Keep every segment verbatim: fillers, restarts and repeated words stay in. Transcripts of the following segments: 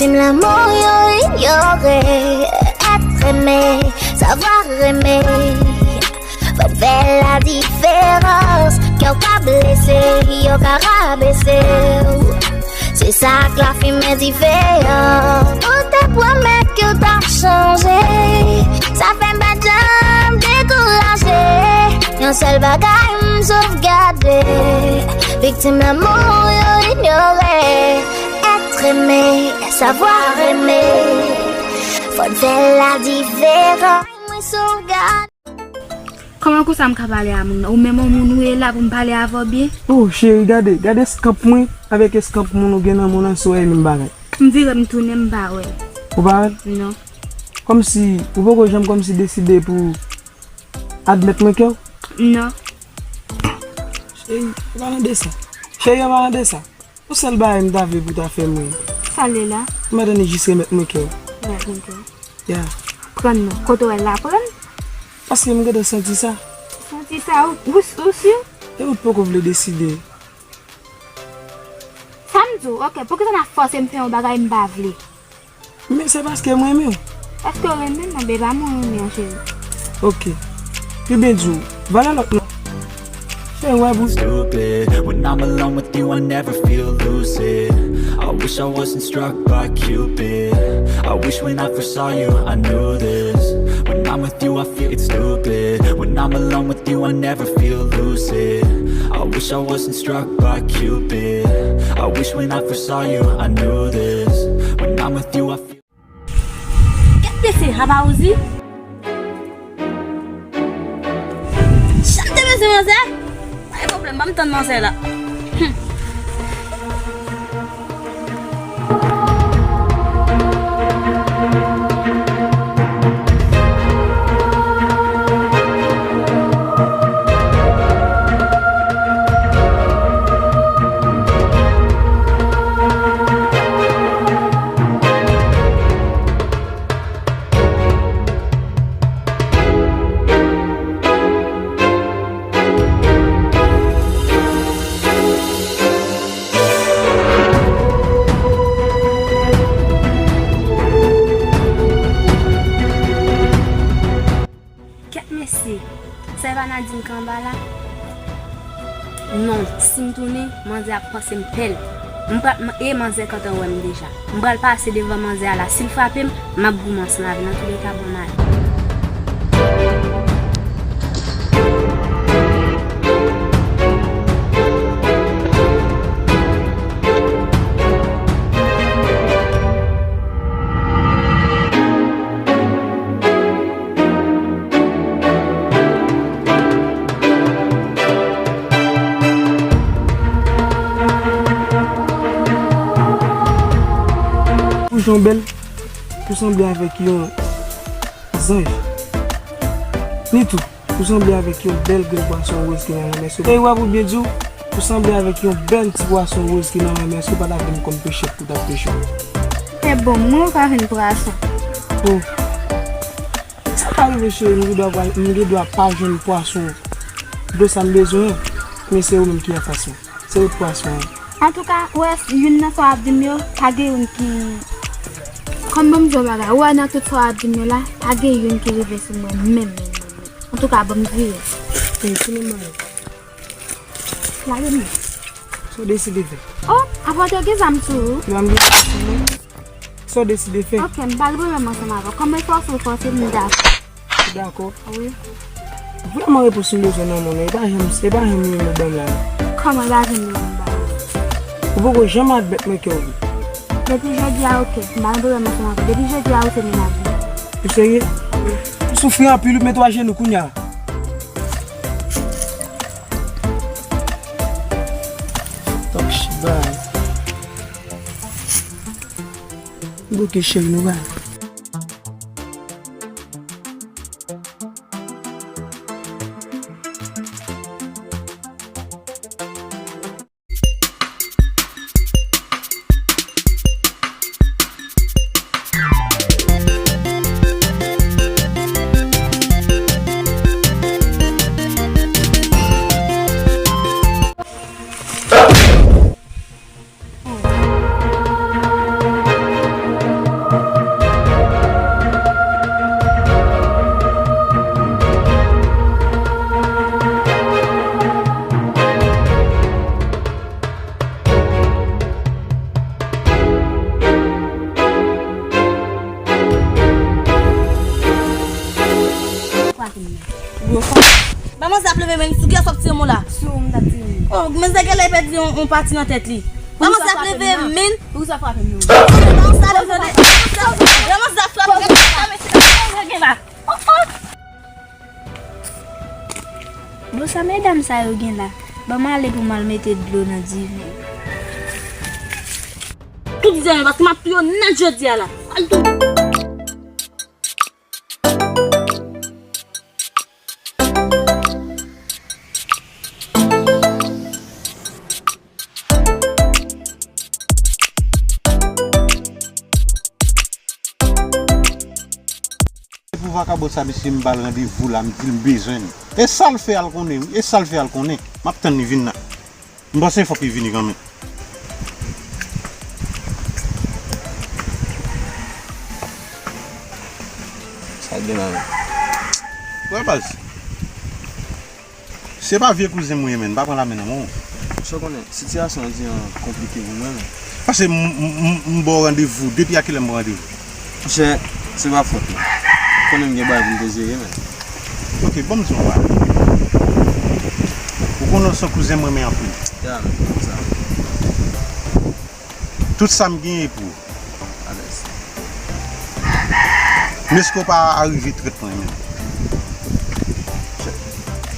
Lanmou yo inyore, être aimé, savoir aimer. Fò n fè la diferans, kè w ka blese, yo ka rabese w. Se sa k lafimen dife an. Ou te pwomèt ke w t ap chanje. Sa fè m pa janm dekouraje. Yon sèl bagay m sovgade. Viktim lanmou yo inyore. Être aimé, savoir aimer. Fò n fè la diferans. Mwen sovgade. Kòman konsa m ka pale a moun nan? Ou menm yon moun ou ye la pou m pale avè w byen? Oh, cheri, gade, gade eskanp mwen avèk eskanp moun ou gen nan men w lan, se menm bagay. M vire m tounen, m pa wè l. Ou pa wè l? Non. Kòmsi, ou poko janm kòmsi deside pou admèt mwen kè w? Non. Cheri, an palan de sa. Cheri, an palan de sa. Yon sèl bagay m ta vle pou w ta fè mwen. Sa l ye la? M ap tann jis remèt mwen kè w. Remèt mwen kè w. Ya. Pran non. Kote w wè l la pran? Paske m gentan santi sa. Santi sa? Ou, ou, ou si? E ou t poko vle deside. Sa m di w, oke, poukisa n ap fòse m fè yon bagay m pa vle? Men se paske m renmen w. Èske w renmen m? Anben, e pa mwen w renmen an, cheri. Oke. Pi byen di w, vale lòt non. Fè wè pou. Stupid. When I'm alone with you, I never feel lucid. I wish I wasn't struck by Cupid. I wish when I first saw you, I knew this. When I'm with you, I feel it's stupid. When I'm alone with you, I never feel lucid. I wish I wasn't struck by Cupid. I wish when I first saw you, I knew this. When I'm with you, I feel. Kèt mesye, apa Rosie? Chante mesye manzè. Pa gen pwoblèm, ban m tann manzè la. Hmm. Kèt mesye, sa e pa Nadine k anba la? Non, si m tounen, manzè ap panse m pèl. M pral, e manzè kantan wè m deja. M pral pase devan manzè a la. Si l frape m, m ap goumen ansanm avè l. Antouleka, bon, m ale. Ou jan w bèl, ou sanble avèk yon zanj. Nitou, ou sanble avèk yon bèl grenn pwason woz ki nan lanmè. Ey, wè pou byen di w, ou sanble avèk yon bèl ti pwason woz ki nan lanmè. Si w pa t ap vin kòm pechè pou w t ap peche w. E bon, mwen ou ka vin pwason. Oh. Sa ka rive, cheri, m gen dwa pa, m gen dwa pa jwenn pwason dlo sa m bezwen an, men se ou menm ki anfas mwen. Se ou t pwason an. Antouka, ou wè youn nan sa w ap di m yo, pa gen youn ki, kòm ban m di w bagay, ou wè nan tout sa w ap di m yo la, pa gen youn ki rive sou mwen menm, menm, menm, menm. Antouka, ban m vire. Ey, tounen m ale. Lage m. Sa w deside fè? Oh, apa w te gen zam sou ou? Zam gen sou mwen. Sa w deside fè? Ok, m pa gen pwoblèm ansanm avè w. Kòm e fòse w fòse m, m dakò. Ou dakò? Wi. Vrèman repons m bezwen nan men w, e pa janm, e pa janm li m ban m la. Kòman e pa janm li m ban w? Ou poko janm admèt mwen kè w vre. Depi jodi a, ok. M pa gen pwoblèm ansanm avè w. Depi jodi a, ou se mennaj mwen. Ou serye? Wi. M soufri anpil, wi, mete w ajenou kounye a. Talk shit, baz. Bouke cheri nou ba. Manzè ap leve men, sou kiyès w ap tire men w la? Sou ou m t ap tire. Oh, manzè genlè pèdi yon, yon pati nan tèt li. Manzè ap leve men. Poukisa w frape m? Poukisa w frape m? Manzè ap frape m. Sa mesye sa gen la. Oh, oh. Bon, sa medam sa yo gen la? Ban m ale pou m al mete dlo nan diven. Tout diven yo, paske m ap touye yo nèt jodi a la. Al tou. Se pou vakabon sa, mesye, m ba l randevou la, m di l m bezwen l. E sa l fè a l konnen, wi. E sa l fè a l konnen. M ap tann li vin la. M panse fòk li vini kanmenm. Sa l gen la menm? Wè baz. Se pa vye kouzen mwen ye, men, m pa pran lamen nan men w. Sa w konnen, sitiyasyon an di an konplike pou mwen, men. Paske m, m, m, m ba w randevou. Depi a kilè m ba w randevou? Monchè, se pa fòt mwen. Konnen m gen bagay pou m te jere, men. Ok, ban m di w yon bagay. Ou konnen w se yon kouzen m renmen anpil. Ya, men, sa. Tout sa m genyen pou ou. Alèz. Men èske w pa arive trèt mwen menm?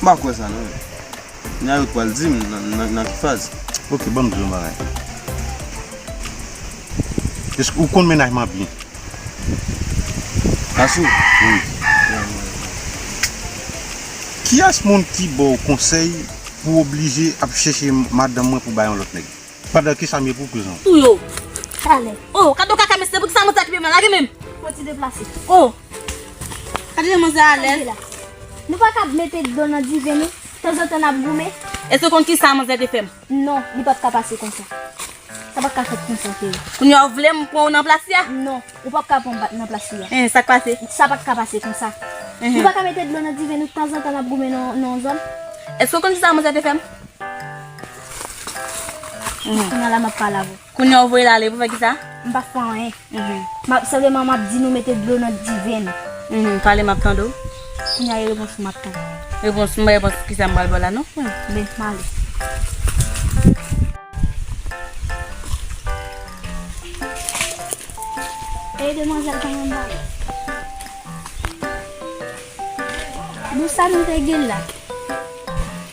M pa kwè sa non. Kounya yo t pral di m nan, nan, nan ki faz. Ok, ban m di w yon bagay. Èske ou konn mennaj m an byen? Kasou? Wi. Kiyès moun ki ba w konsèy pou w oblije ap chèche madanm mwen pou bay yon lòt nèg? Pandan ki sa m ye pou kouzan w? Tou yo. Talè. Oh, gade yon kaka mesye, poukisa manzè okipe m la? Lage men m. Fò ti deplase. Oh. Gade jan manzè alèz. Nou pa ka mete dlo nan diven nou. Tanzantan n ap goumen. Èske w konn kisa manzè te fè m? Non, li p ap ka pase konsa. Sa p ap ka fèt konsa, cheri. Kounye a w vle m pran w nan plas li a? Non, ou p ap ka pran m nan plas li a. Hein, sa k pase? Sa p ap ka pase konsa. Mhm. Nou pa ka mete dlo nan diven nou, tanzantan n ap goumen nan, nan yon zòn. Èske w konn kisa manzè te fè m? Mhm. Kounye a la m ap pale avè w. Kounye a w voye l ale pou fè kisa? M pa fè anyen. Mhm. M ap, sèlman m ap di nou mete dlo nan diven nou. Mhm. Pale, m ap tande w. Kounye a e repons ou m ap tann. Repons, m ba repons kisa m pral ba w la non. Ben, m ale. Ey, demwazèl, kòman m ba w? Bon, sa nou te gen la?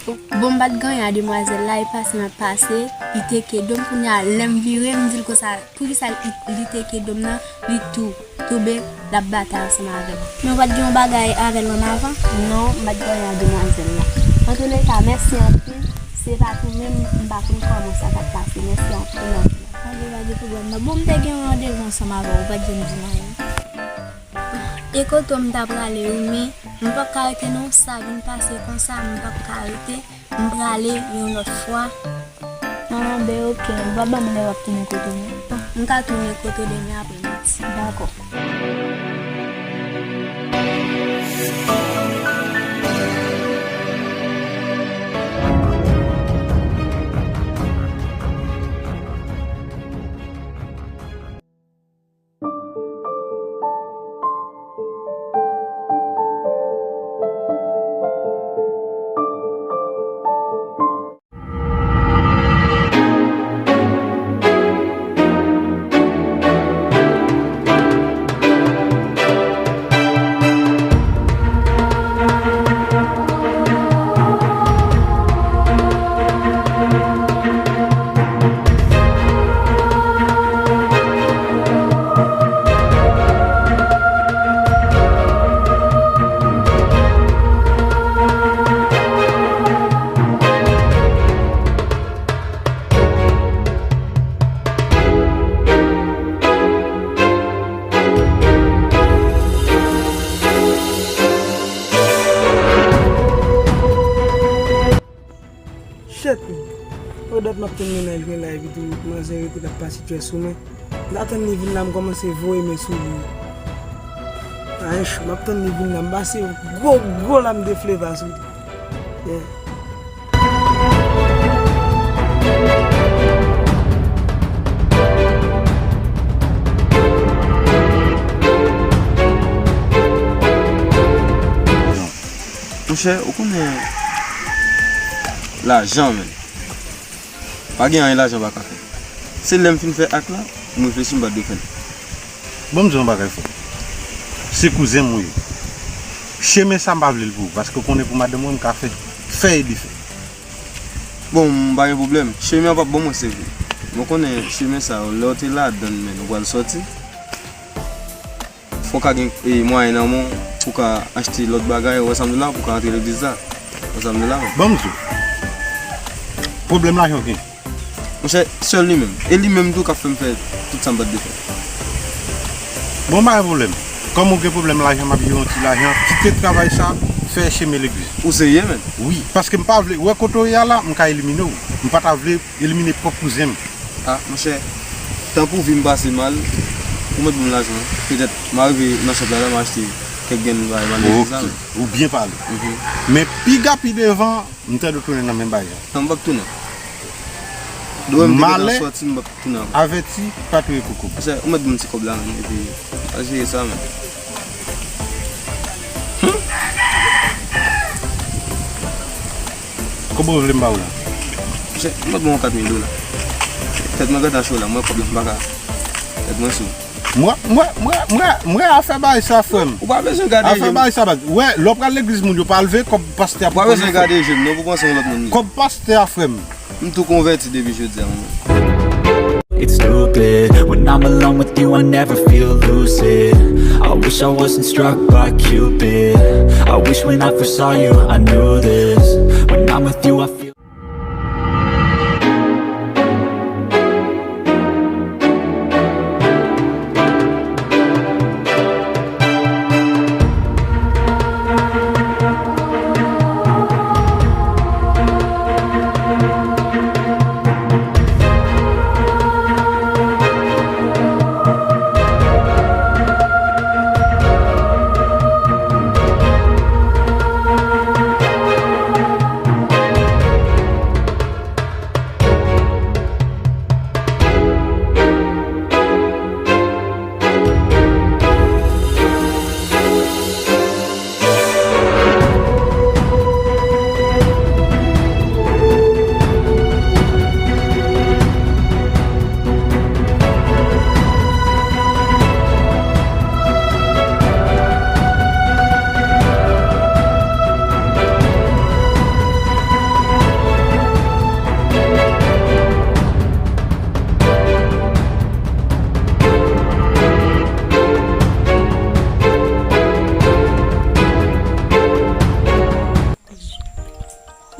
Bon, m pa t gen anyen a demwazèl la, e pase m ap pase, li teke do m, kounye a, lè m vire, m di l konsa, poukisa li, li teke do m nan, li tou tonbe, l ap batay ansanm avè m. Men w pa t gen yon bagay avè l ann avan? Non, m pa t gen anyen a demwazèl la. Antouleka, mèsi anpil. Se pa tou menm, m pa konn kòman sa t ap pase. Mèsi anpil, anpil. Pa gen, pa gen pwoblèm non. Bon, m te gen yon randevou ansanm avè w, ou pa t janm di m anyen. E kote w m ta prale wi, men m p ap ka rete non, sa vin pase konsa, m p ap ka rete, m prale yon lòt fwa. Ah, ben ok, ou pa ban m lè w ap tounen kote w non. Bon, m ka tounen kote w demen apremidi. Dakò. Shit, man. Fò dat m ap tann mennaj mwen la, epi tou manzè rete l ap pase djè sou mwen. M ta tann li vin la, m kòmanse voye men sou li. Ay, cho, m ap tann li vin la, m pase gwo, gwo lam de fleva sou li. Yeah. Monchè, ou konnen, Lajan, menn. Pa gen anyen lajan pa ka fè. Se lè m fin fè ak la, m reflechi m pa t dwe fè l. Bon, m di w yon bagay, frè m. Se kouzen m ou ye. Chemen sa m pa vle l pou ou, paske w konnen pou madanm mwen m ka fè, fè e defè. Bon, m pa gen pwoblèm. Chemen an p ap bon mwen, se vre. Mwen konnen chemen sa, lè w te ladann, menn, ou pral sòti. Fò w ka gen, e, mwayen nan men w pou w ka achte lòt bagay, ou wè sa m di w la, pou w ka antre legliz la. Ou wè sa m di w la, menn. Ban m di w. Pwoblèm lajan w gen. Monchè, sèl li menm. E li menm tou k ap fè m fè tout sa m pa t dwe fè. Bon, pa gen pwoblèm. Kòm ou gen pwoblèm lajan, m ap jere yon ti lajan. Kite travay sa, fè chemen legliz. Ou serye, menn? Wi, paske m pa vle, ou wè kote w ye a la, m ka elimine w. M pa ta vle elimine pwòp kouzen m. A, monchè, tan pou vi m pase mal, ou mèt ban m lajan an. Petèt, m a rive nan shop la, la, m a achte kèk grenn bagay, m a legliz la, menn. Ou byen pale. Mhm. Men piga pi devan, m tande w tounen nan menm bagay la. Non, m p ap tounen. Dwe m te gentan sòti, m p ap tounen ankò. Malè avèti pa touye koko. Monchè, ou mèt ban m ti kòb la, menn, epi, al jere sa, menn. Hmm? Kòman w vle m ba w la? Monchè, m ap ban w kat mil dola. Tèt mwen gentan cho la, mwen kòb la m pa ka. Tèt mwen sou. Mwen, mwen, mwen, mwen, mwen afè bagay sa, frè m. Ou pa bezwen gade je m. Afè bagay sa, baz. Wè, lè w pral legliz moun yo pa leve, kòb pastè a pou kòb yo. Ou pa bezwen gade je m, non, pou panse yon lòt moun li. Kòb pastè a, frè m. M tou konvèti depi jodi a, mwen. It's stupid. When I'm alone with you, I never feel lucid. I wish I wasn't struck by Cupid. I wish when I first saw you, I knew this. When I'm with you, I feel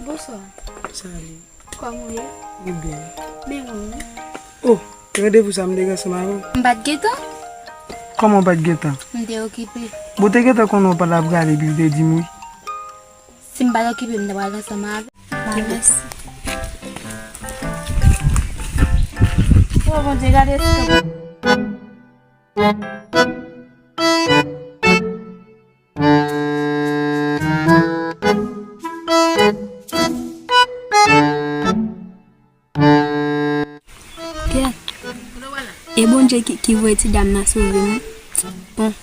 Bonswa. Salut. Kòman w ye? Mwen byen. Men mwen. Oh, randevou sa m te gen ansanm avè w. M pa t gentan. Kòman w pa t gentan? M te okipe. Bon, w te gentan konnen w pa t ap rale epi w te di m wi. Si m pa t okipe, m ta pral ansanm avè w. Mèsi. Oh, Bondye, gade sa. Gad. E Bondye ki, ki voye ti dam nan sove m. Bon,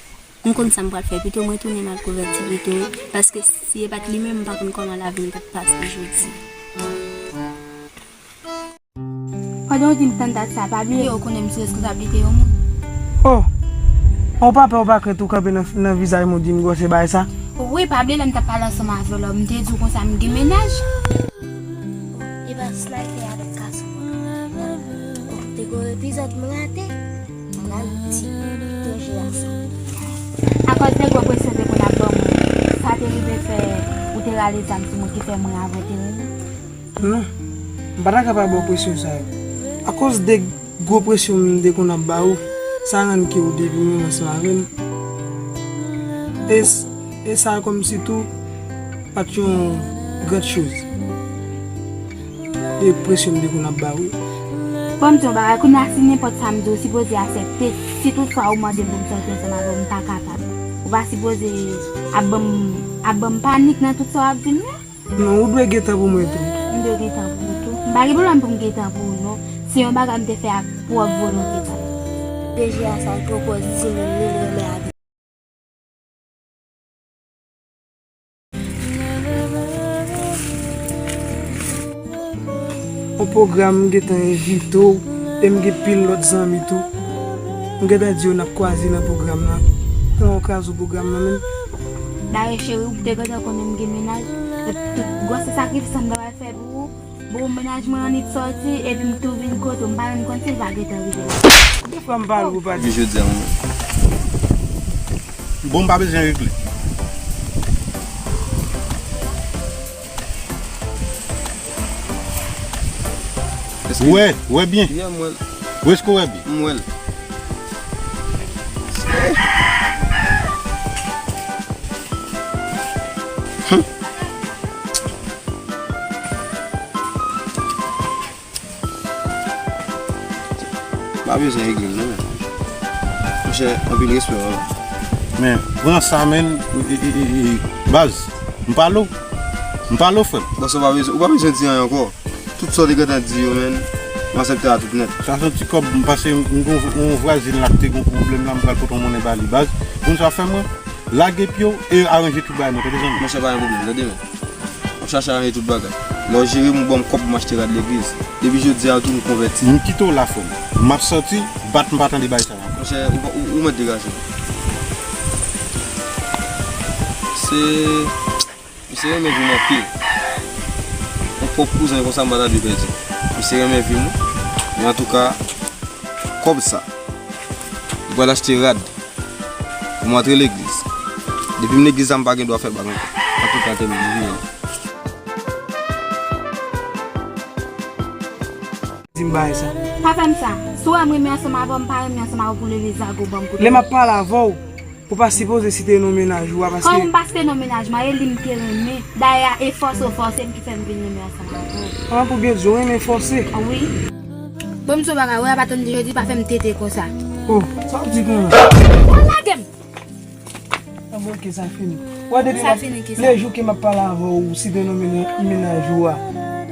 m konn sa m pral fè. Pito mwen tounen m al konvèti pito. Paske si e pa t li menm, m pa konn kòman lavi m t ap pase jodi. Pandan w di m tann dat sa, pa bliye ou konnen m sou reskonsablite yon moun. Oh! Ou pa pè, ou pa krent, ou kanpe nan, nan vizaj m, ou di m gwosè bagay sa? Wi, pa bliye lè m t ap pale ansanm avè w la, m te di w konsa m gen mennaj. Oh, e pa sniper avèk kason. Oh, te gon epizòd m rate. M al di P J a sa. Akòz de gwo presyon te konn ap ban mwen, sa te rive fè ou te rale zam sou mwen ki fè mwen avè w te renmen. Non, m pa ta ka pa ba w presyon sa yo. Akoz de gwo presyon m te konn ap ba ou, sa rann ke ou te vin ansanm avè m. E, e sa kòmsi tou pa t yon grand chose. E presyon m te konn ap ba ou. Bon, m di yon bagay, kounye a si nenpòt sa m di w sipoze aksepte, si toutfwa ou mande m pou m sòti ansanm avè w, m pa kapab. Ou pa sipoze ap ban m, ap ban m panik nan tout sa w ap di m yo. Non, ou dwe gen tan pou mwen tou. M dwe gen tan pou ou tou. M pa gen pwoblèm pou m gen tan pou ou, non. Se yon bagay m te fè ak pwòp volonte pa m. P J a sa l poko di m li renmen avè m. Pwogram, m gentan envite w, e m gen pil lòt zanmi tou. M gentan di yo n ap kwaze nan pwogram nan. Kòman w kraze pwogram nan menm? Dayè, cheri, ou te gentan konnen m gen mennaj. Tout gwòs sakrifis sa m ta pral fè pou ou. Bon, mennaj mwen annik sòti, epi m tou vin kote w, m pa menm konn si l va gentan rive. Defwa m pale ou pa di. Jodi a, mwen. Bon, m pa bezwen regle. Ou wè, ou wè byen? Yeah, m wè l. Ou èske w wè byen? M wè l. Hum. Pa bezwen regle l non, men. Monchè, anpil respè, baba. Men, pran sa, men, e, e, e, e, baz, m pale w. M pale w, frè m. Bòs, ou pa bezwen, ou pa bezwen di anyen ankò. Tout sa w te gentan di yo, men, m aksepte a tout nèt. Sa se yon ti kòb, m pase yon, yon, yon vwazin la ki te gen yon pwoblèm la, m pral pote yon monnen ba li, baz. Konn sa w fè mwen? Lage pye w e aranje tout bagay nou, tande zanmi. Monchè, pa gen pwoblèm, tande men. M ap chache aranje tout bagay. Lè w jere m, ou ban m kòb pou m achte rad legliz. Depi jodi a tou, m konvèti. M kite w la, frè m. M ap sòti, bat m pa tande bagay sa yo ankò. Monchè, ou, ou, ou mèt degaje w. Se, misye renmen vi m anpil. Yon pwòp kouzen konsa m pa ta dwe pèdi. Misye renmen vi m wi. Men antouka, kòb sa, m pral achte rad. Pou m antre legliz. Depi m legliz la, m pa gen dwa fè bak ankò. Antouka, tèmine, m vini. Di m bagay sa. Pa fè m sa. Si w wè m renmen ansanm avè w, m pa renmen ansanm avè w pou w leve zago ban m kote. Lè m ap pale avè w, ou pa sipoze site non mennaj ou a, paske. Kòman m pa site non mennaj mwen? E li m te renmen. Dayè, e fòse w fòse m ki fè m vin renmen ansanm avè w. An, pou byen di w, renmen fòse. Wi. Bon, m sou bagay, wè, pa tann jodi, pa fè m tete konsa. Oh, sa w di konsa? Ou lage m! An bon, ke sa fini. Wè, depi sa fini, ki sa? Le jou ke m ap pale avè w, ou site non mennaj ou a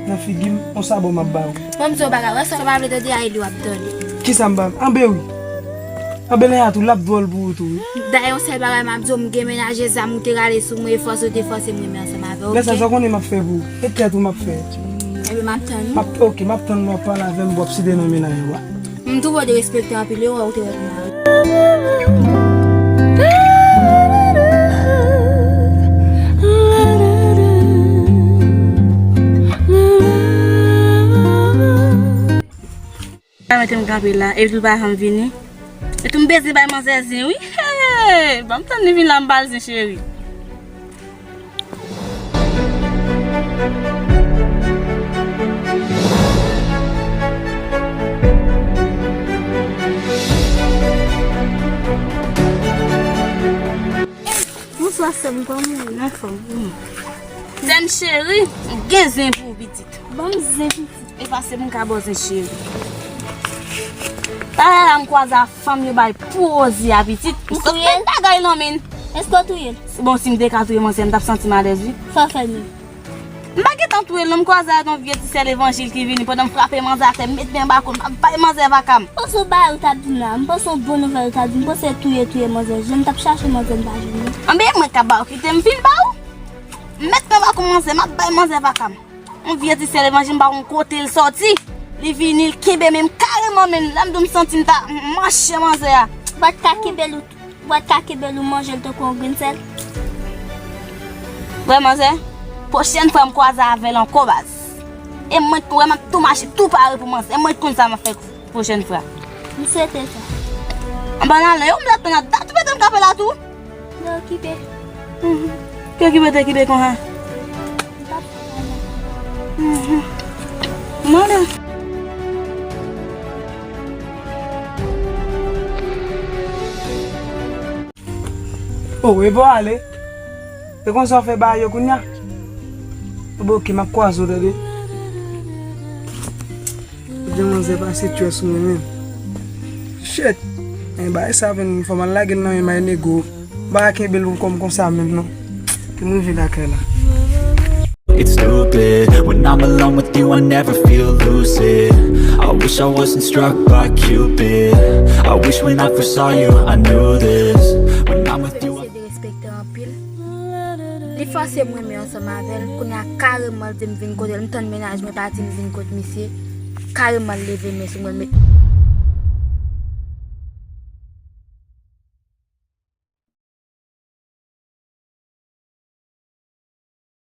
nan figi m, on sabò m ap ba ou. Bon, m di w bagay, wè, sa w pa vle tande a, e li w ap tande. Kisa m pa, anben wi. Anben lè a tou, l ap dwòl pou ou tou wi. Dayè, yon sèl bagay m ap di w, m gen mennaj e zam ou te rale sou mwen, e fòse ou te fòse m renmen ansanm avè w, oke? Lè sa, sa w konnen m ap fè pou ou? E tèt ou m ap fè. Ebyen, m ap tann ou. M ap, oke, m ap tann lè w ap pale avè m, w ap site non mennaj ou a. M twò derespekte anpil, erè ou te wè pou mari. Pa mete m kanpe la, epi tou l pa janm vini. Epi m bezwen bay manzè zen wi. Hey! Ban m tann li vin la, m ba l zen, cheri. Bonswa sè m, kòman w ye? M anfòm. Sè m cheri, m gen zen pou ou pitit. Ban m zen pitit. E pase m ka ba w zen cheri. Talè la m kwaze a fanm yo bay pwozi a pitit. M sot met bagay nan men l. Èske w touye l? Bon, si m te ka touye manzè, m t ap santi m alèz wi. Sa w fè l menm? M pa gentan touye l non, m kwaze a yon vye ti sè levanjil ki vini, pandan m frape manzè atè, m met men anba kou l, m ap bay manzè vaka m. M panse w bagay ou t ap di m la, m panse w bon nouvèl ou t ap di m, m panse touye, touye manzè, jan m t ap chache manzè m pa jwenn li. Anben e mwen k ap ba w kite m vin ba ou. M met men anba kou manzè, m ap bay manzè vaka m. Yon vye ti sè levanjil, m pa konn kote l sòti. Li vini, l kenbe men m kareman, men lè m di w m santi m ta manche manzè a. Ou pa t ka kenbe l, ou pa t ka kenbe l ou manje l tankou yon grenn sèl? Wè manzè, pwochèn fwa m kwaze avè l ankò baz. E mwen k wè m ap tou mache tou pare pou manzè. E mwen k konn sa m ap fè. Pwochèn fwa. M swete sa. Anba nan lè yo m t ap tann a dat ou mete m kanpe la tou. Te okipe. Mhm. Te okipe, te okipe konsa. M p ap fè anyen. Mhm. Mande. Oh, e bò ale. E konsa w fè bagay yo kounya? Bon, oke, m ap kwaze w, tande. Ebyen, manzè pase tchwè sou mwen menm. Shit! Men bagay sa vin fò m al lage l nan men may nego. M pa ka kenbe l pou kò m konsa menm, non. Pou m rive lakay la. It's stupid. When I'm alone with you, I never feel lucid. I wish I wasn't struck by Cupid. I wish when I first saw you, I knew this. When I'm with you, I Mesye derespekte anpil. Li fòse m renmen ansanm avè l. Kounye a kareman l di m vin kote l. M tann mennaj mwen pati, m vin kot misye. kareman leve men sou mwen, met